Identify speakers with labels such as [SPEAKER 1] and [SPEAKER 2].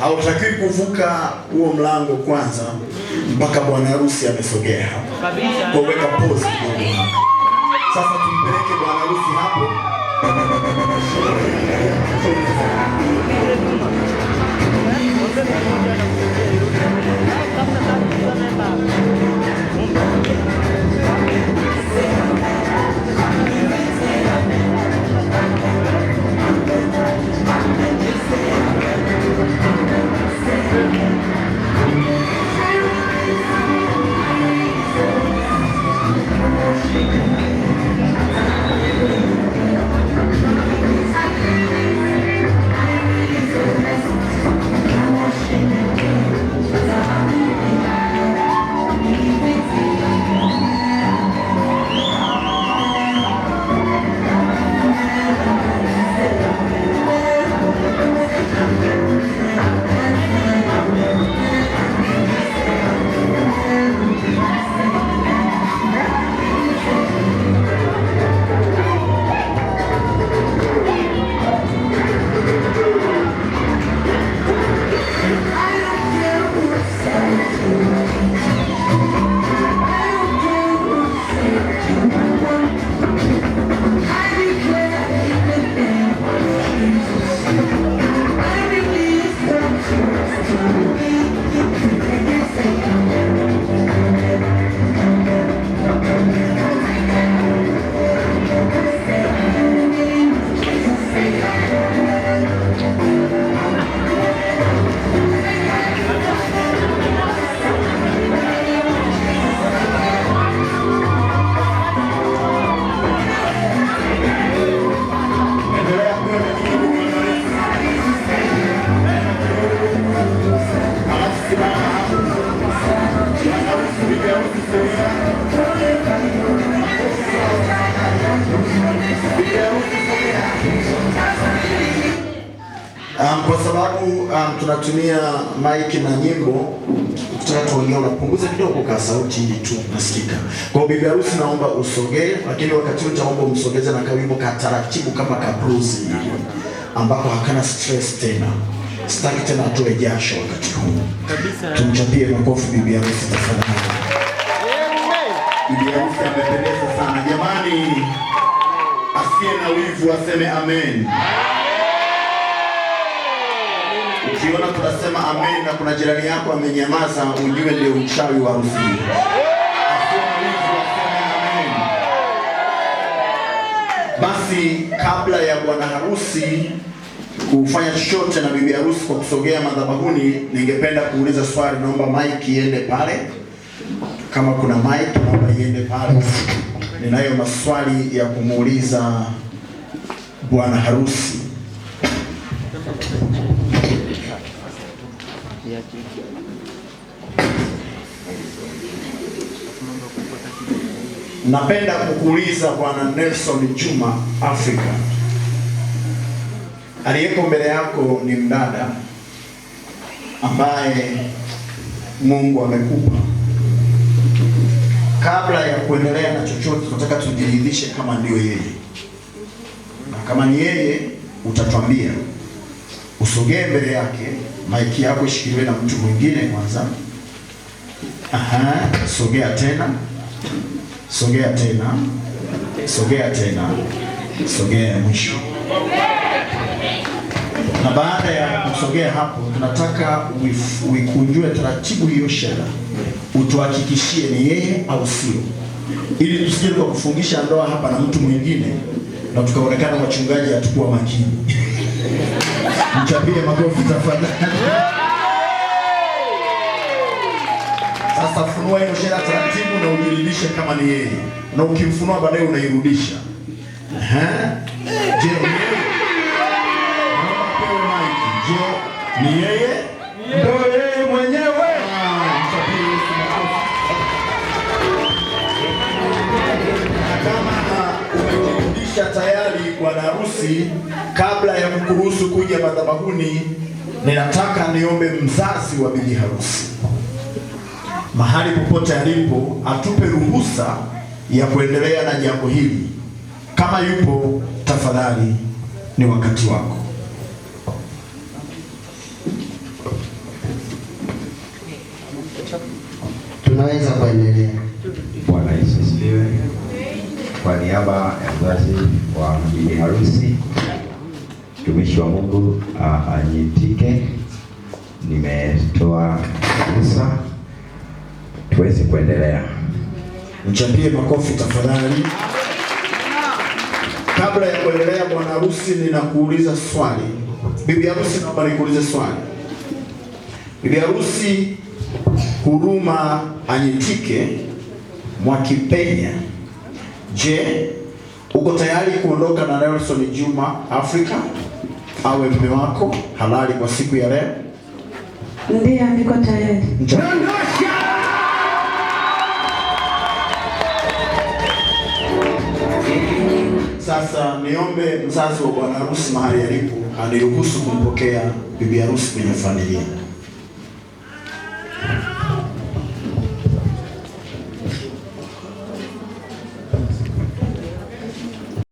[SPEAKER 1] Hautakiwi kuvuka huo mlango kwanza mpaka bwana harusi amesogea hapo.
[SPEAKER 2] Kabisa.
[SPEAKER 1] Kwa weka pause kidogo hapo. Sasa tumpeleke bwana harusi hapo. Endelea kwenda kidogo bwana harusi. Alafu simama hapo. Bwana harusi, bibi harusi sogea. Bibi harusi sogea. Kwa sababu tunatumia mic na nyimbo, ukitaka tuongee unapunguza kidogo ka sauti ili tu nasikika. Kwa hiyo bibi harusi naomba usogee, lakini wakati huu nitaomba umsogeze na kawimbo ka taratibu kama ka blues hivi ambako hakana stress tena. Sitaki tena atoe jasho wakati huu.
[SPEAKER 2] Kabisa.
[SPEAKER 1] Tumchapie makofi bibi harusi tafadhali. Bibi harusi amependeza sana jamani, asiye na wivu aseme amen. Ukiona tunasema amen na kuna jirani yako amenyamaza, ujue ndio uchawi wa harusi. Asiye na wivu aseme amen. Basi kabla ya bwana harusi kufanya chochote na bibi harusi kwa kusogea madhabahuni, ningependa kuuliza swali. Naomba mic iende pale, kama kuna mic naomba iende pale. Ninayo maswali ya kumuuliza bwana harusi. Napenda kukuuliza bwana Nelson Juma Afrika, aliyeko mbele yako ni mdada ambaye Mungu amekupa. Kabla ya kuendelea na chochote, tunataka tujiridhishe kama ndio yeye, na kama ni yeye utatuambia. Usogee mbele yake, maiki yako ishikiliwe na mtu mwingine kwanza. Aha, sogea tena, sogea tena, sogea tena, sogea ya mwisho. Na baada ya kusogea hapo, tunataka uikunjue taratibu hiyo shera, utuhakikishie ni yeye au sio, ili tusije tukakufungisha ndoa hapa na mtu mwingine na tukaonekana wachungaji hatukuwa makini. Mchapie makofi tafadhali. Sasa funua hiyo shera taratibu na ujiridhishe kama ni yeye, na ukimfunua baadaye unairudisha. Ehe. Je, ni yeye? Naomba apewe mic. Je, ni yeye?
[SPEAKER 3] Ndio yeye mwenyewe.
[SPEAKER 1] Ah, mchapie Yesu makofi. Na kama umejirudisha tayari bwana harusi, kabla ya kukuruhusu kuja madhabahuni, ninataka niombe mzazi wa bibi harusi mahali popote alipo atupe ruhusa ya kuendelea na jambo hili. Kama yupo, tafadhali ni wakati wako.
[SPEAKER 2] Tunaweza kuendelea.
[SPEAKER 4] Bwana Yesu asifiwe. Kwa niaba ya mzazi wa bibi harusi, mtumishi wa Mungu Anyitike, nimetoa ruhusa tuweze kuendelea.
[SPEAKER 1] Mchapie makofi tafadhali. Kabla ya kuendelea, bwana harusi, ninakuuliza swali. Bibi harusi, naomba nikuulize swali. Bibi harusi Huruma Anyitike Mwakipenya, je, uko tayari kuondoka na Nelson Juma Afrika awe mume wako halali kwa siku ya leo?
[SPEAKER 5] Ndiyo, niko tayari.
[SPEAKER 1] Sasa niombe mzazi wa bwana harusi mahali alipo aniruhusu kumpokea bibi harusi kwenye familia.